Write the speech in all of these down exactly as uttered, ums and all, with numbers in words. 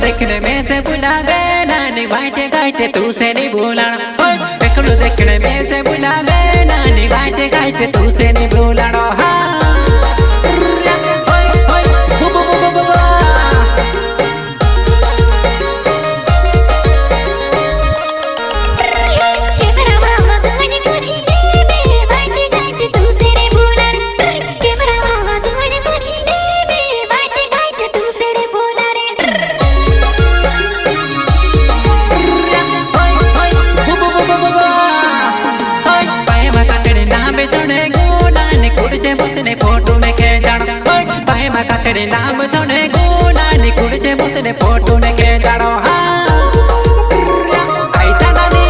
देखने में से बुलावे नानी, वाटे घाटे तू से नी बोलाना। ओए, एकलो देखने में से बुलावे नानी, वाटे घाटे तू से नी बोलाना। हाँ। ओए, ओए, बु, बु, बु। फोटो ने के जानो, हाँ। आई जाना नी।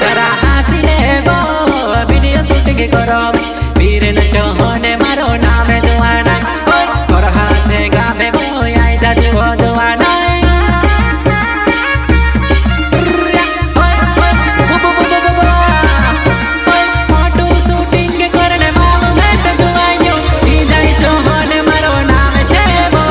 जरा हंसी ले वो, video shooting करो। वीरेन चौहान मारो नाम जुवाना, ओए, और हाथे गावे वो, आई जाती वो जुवाना। ओए, ओए, बु, बु, बु। ओए, photo shooting करने वालों में तो जुवाइयो, वीरेन चौहान मारो नाम थे वो।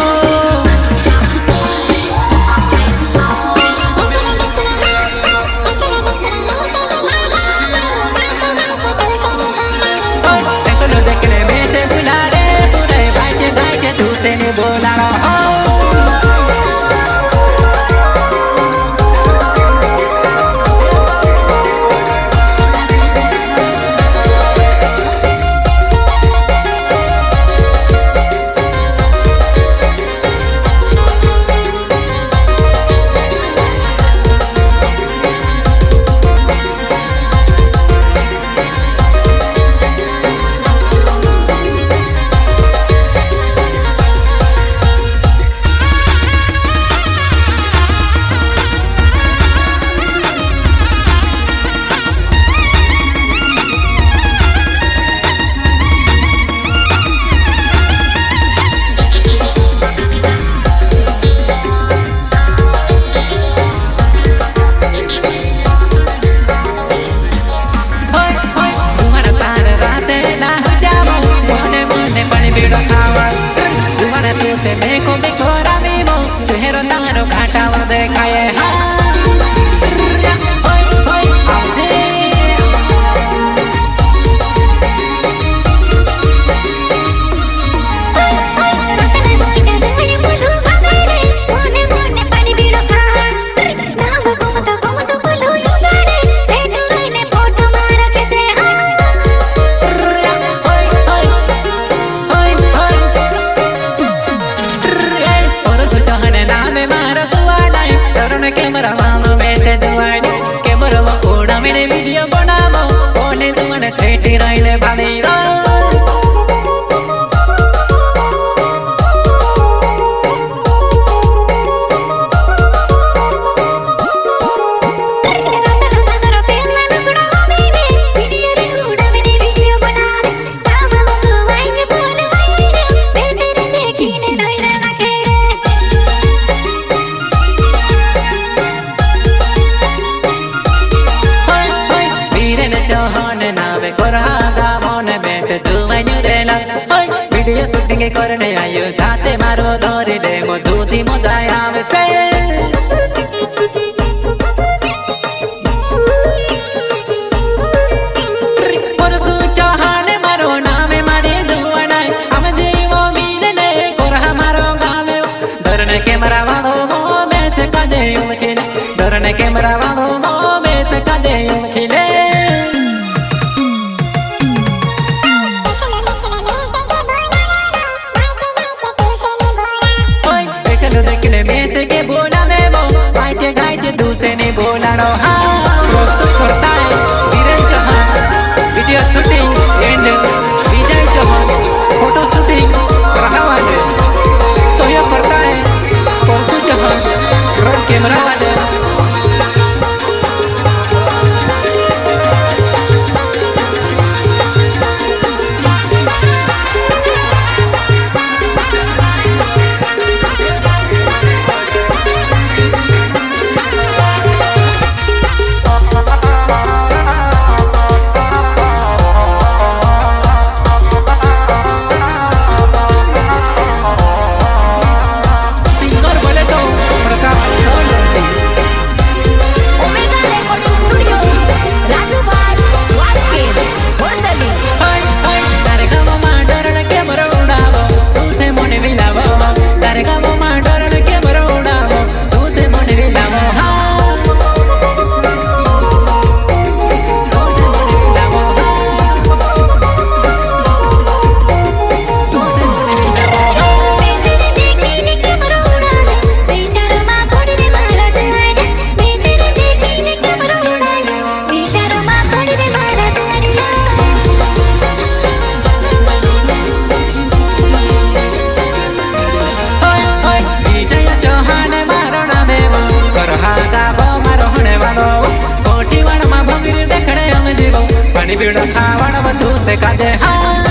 Camera वाला बैठे जुवानी, camera में कोड़ा में video बनावो, ओने तुमने छेटी राइले भाभी रो। वीरन चौहान नावे कोरा गावो ने बैठ जुवाई रे ला। Video shooting करने आयो, दाते मारो दौरी ले, मो जूती मो जाया से। परसू चौहान मारो नाम, मारे जुवाना, हम जीवो मीन ने, कोरा मारो गावे। डरने camera वालो वो में से कदे उलखिले, डरने camera वालो वो में से कदे उलखिले। ओए, देखलो देखले में से के बोला में वो, माइके गाइके तू से नी बोलानो। हाँ, प्रस्तुत करता है Viren Chauhan, video shooting and Vijay Chauhan, photo shooting रहावाने, सहयोग करता है परसू चौहान, front camera वाले। बीड़ा खावण बंधु से काजे हाँ।